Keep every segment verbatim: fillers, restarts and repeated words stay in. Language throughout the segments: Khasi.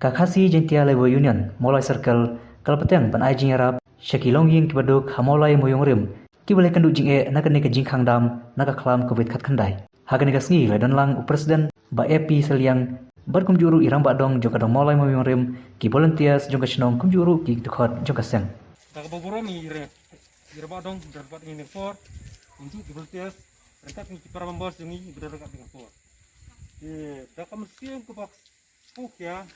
Ka Khasi Jaintia Labour Union Mawlai Circle ka la pateng ban ai jingïarap sha ki longïing kiba duk ha Mawlai Mawiong Rim kiba la ïakynduh jingeh na kane ka jingkhang dam na ka khlam Covid khatkhyndai. Ha kane ka sngi la don lang u President Bah A P Sylliang bad kumjuh ruh i Rangbah Dong jong ka dong Mawlai Mawiong Rim, ki volunteers jong ka shnong kumjuh ruh ki dkhot jong ka seng. Da kaba burom i re, i Rangbah Dong, i Rangbah Dong i por, kumjuh ki volunteers, ryngkat ki para members jong i, i Rangbah Dong i por. Te da ka mynsiem kaba Pukia,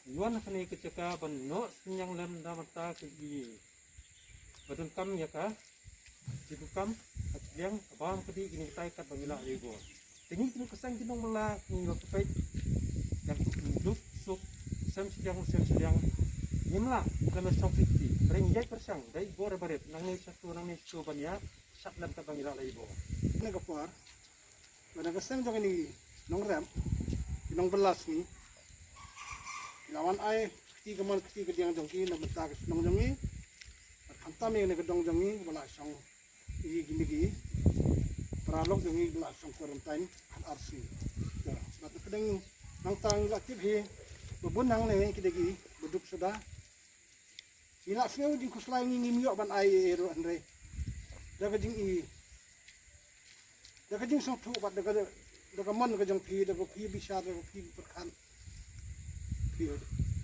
ïa wan ha kane ka jaka ban noh synñiang lem da mynta ka i ba donkam ïa ka jingdonkam ha ka liang ka bam ka dih kine kitai kat ba ngi lah lei bor. Te ngi kine ka seng ki nongbylla ngi ïa ka peit ïa ka duk suk sem shiliang sem shiliang. Ngim lah kane shong fifty. Reng ïaid pyrshang dei bor barit nangne shatu nangne shatu ban ïa shad lem kat ba ngi lah lei bor. Kane ka por Ba da ka seng jong kine ki nongrep, ki nongbylla sngi, ki la wan ai kti kamon kti kadiang jong ki na bynta ka shnong jong ngi. Bad khamtam ïa kane ka dong jong ngi ba la shong ïa kine ki paralok jong ngi ba la shong quarantine khatar sngi. Te bad ka dang nangta ngi la tip hi ba bun hangne ki dei ki ba duk suda. Ngi la sngew jingkhuslai ngi ngim ïoh ban ai ei ei ruh hynrei da ka jingi da ka jingsngewthuh bad da ka da ka mon ka jong phi, da ka phi bishar, da ka phi pyrkhat phi.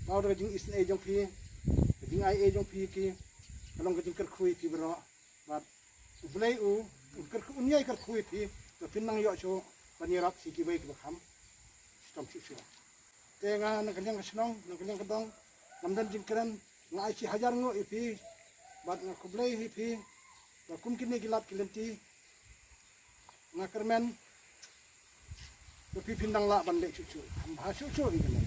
Tau da ka jingisynei jong phi, ka jingai ei jong phi ki, ka long ka jingkyrkhu ïa phi baroh. Bad U Blei u un kyrkhu, un ïai kyrkhu ïa phi ba phin nang ïoh shuh ban ïarap sha kiwei kiba kham shitom shuh shuh. Te nga na ka liang ka shnong, na ka liang ka dong, ngam don jingkren, nga ai shi hajar nguh ïa phi bad nga khublei ïa phi ba kum kine ki lad ki lynti nga kyrmen ba phi phin dang lah ban leh shuh shuh, kham bha shuh shuh ïa kane.